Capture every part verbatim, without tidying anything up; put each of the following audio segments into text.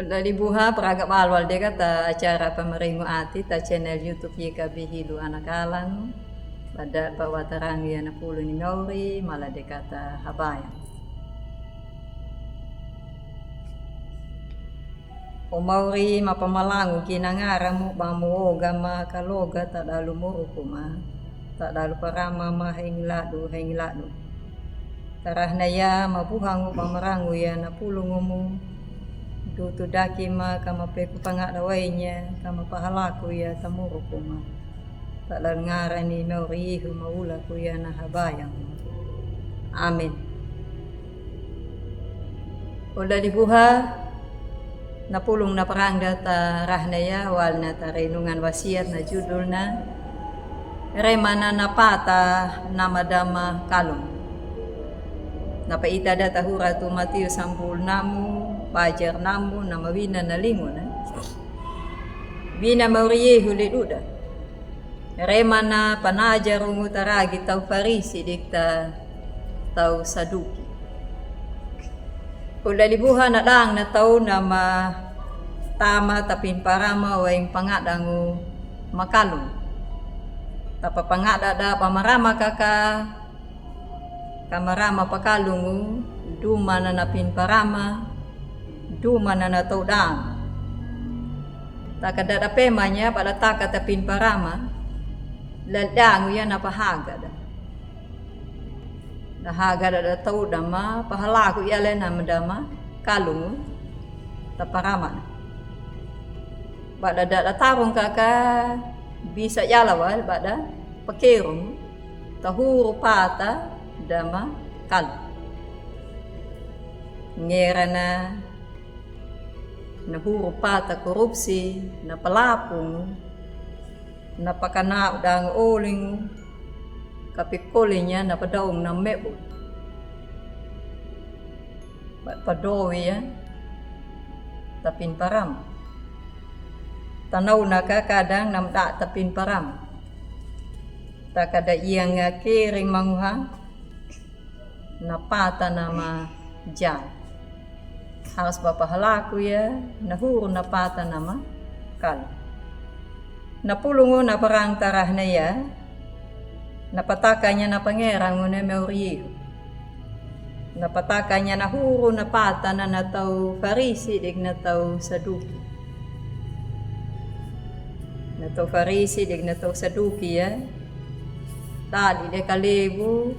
Lali buha praga balwal deka ta acara pamarengo ati ta channel YouTube Y K B Hilu Anakalan. Pada pawatarangi ana pulu ni mauri mala deka ta habaya. O mauri mapamalangu ki nangara mu bamu oga ma kaloga ta dalu muruku ma ta dalu parama ma hengiladu hengiladu. Tarahna ya mabuhangu pamarangu ya na pulungu mu. Dutu daki ma kama peku pangada wainya kama pahalaku ya ta muruku ma. Ta dalu ngara ni mauri ihu maulaku ya na habayang. Amin. Oda di buha na pulung na parangga ta rahna ya wal na ta renungan wasiat na judul na Remana na pata na madama kalung. Na paita da ta hura tu Matius sampul namu bajar namu na mawina na lingu na. Wina mauri Yehu le duda. Remana panajarungu ta ragi tau Farisi dikta tau Saduki. Oda di buha na dang na tau na ma tama ta pin parama waing pangadangu makalung. Ta papangada da pamarama kaka kamarama pakalungu duma na na pin parama duma na na tau dang. Ta kada da pemanya pada taka ta pin parama lal dangu ya na pahaga da. Na haga da da tau dama pahalaku ya le na madama kalungu ta parama. Pada da da tarung kaka bisa ya lawal pada pakerung ta huru pata dama kalu. Ngera na na huru pata korupsi na palapung na pakanau dang oling kapikolinya na padaung na mebu. Padowi ya ta pin parama. Tanau na ka kadang na mda ta pin parama. Ta kada iya nga kering manguha na pata na ma jal. Harus bapa halaku ya na huru na pata na ma kalu. Na pulungu na parang tarahna ya na patakanya na pangerangu na mauri Yehu. Na patakanya na huru na pata na na tau Farisi dik na tau Saduki. Na tau Farisi dik na tau Saduki ya. Tadi de kalebu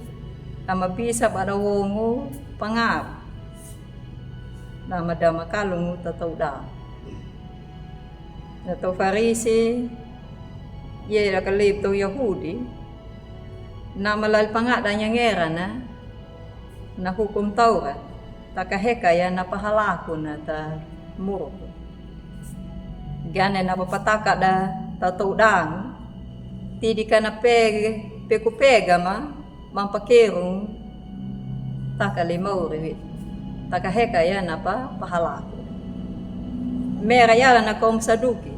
na mabisa pada wongu pangaru na madama kalungu ta tau dang. Na tau Farisi ya ida kalebu tau Yahudi na malal pangadanya ngera na na hukum Taurat ta kaheka ya na pahalaku na ta muruku. Gane na papataka da ta tau dang tidi ka na pege peku pega ma mampakerung taka le mauri wi taka heka ya na pa pahalaku. Mera yala na kom Saduki.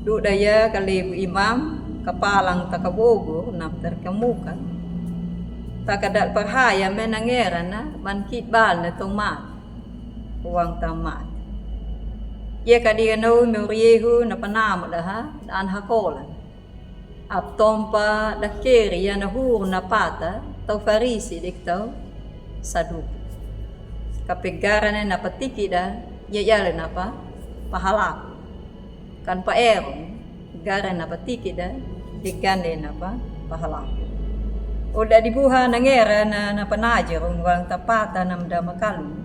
Duda ya kalebu imam kapalang taka bogo na terkemuka taka dal parhaya me na ngera na man kitbal na tomat wang tamat. Ya kadi ya nau mauri Yehu na panamu daha dan hakolan. Aptompa da keri ya na huru na pata tau Farisi dik tau Saduki. Kapegara ne na patiki da ya yale na pa pahalaku. Kan pa erong gara na patiki da de gande na pa pahalaku. Oda di buha na ngera na na panajarung wang ta pata na mda makalu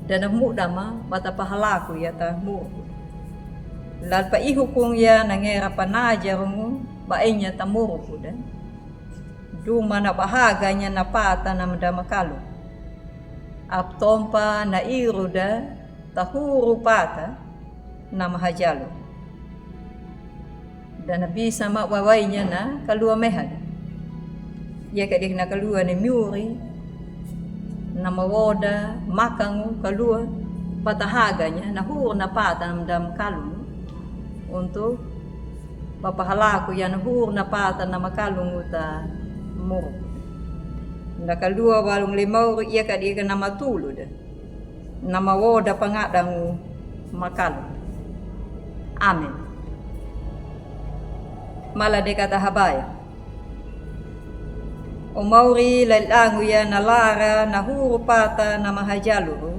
da na muda ma bata pahalaku ya ta muku. Lal pa ihukung ya na ngera panajarungu ba enya ta muruku da. Duma na bahaga nya na pata na mda makalu. Aptompa na iru da ta huru pata na mahajalu. Da na bisa ma wawai nya na kalua meha da. Ya kadi na kalua ni miuri na mawoda makangu kalua pata haga nya na huru na pata na mda makalu. Untuk bapa halaku ya na huru na pata na makalu nguta muru. Na kalua walung le mauru ya kadi na matulu da. na mawoda pangadang-u makalo. Amen. Mala de kata habaya. O mauri lalidangu ya na lara na huru pata na mahajalu ru,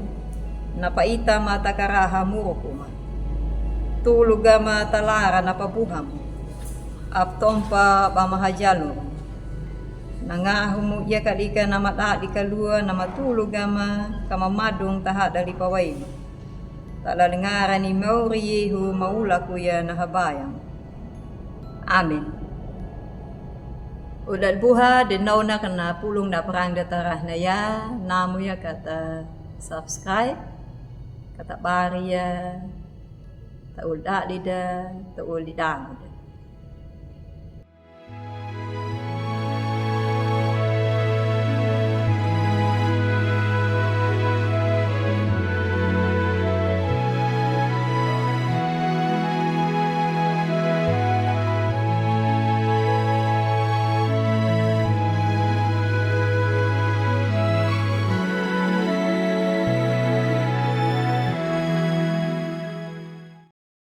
na paita ma takaraha muru kuma. Tulu gama talara na pabuhamu. Aptompa ba mahajalu ru. Na ngahumu ya kadika na madadi kalua na matulu gama ka mamadung tahada lipawainu. Talalingarani mauri Yehu maulaku ya na habayang. Amen. Uda buha de nauna kana pulung da perang da tarahna ya, namu ya kata subscribe, kata bari ya, ta ul dadi da, ta ul didangu da.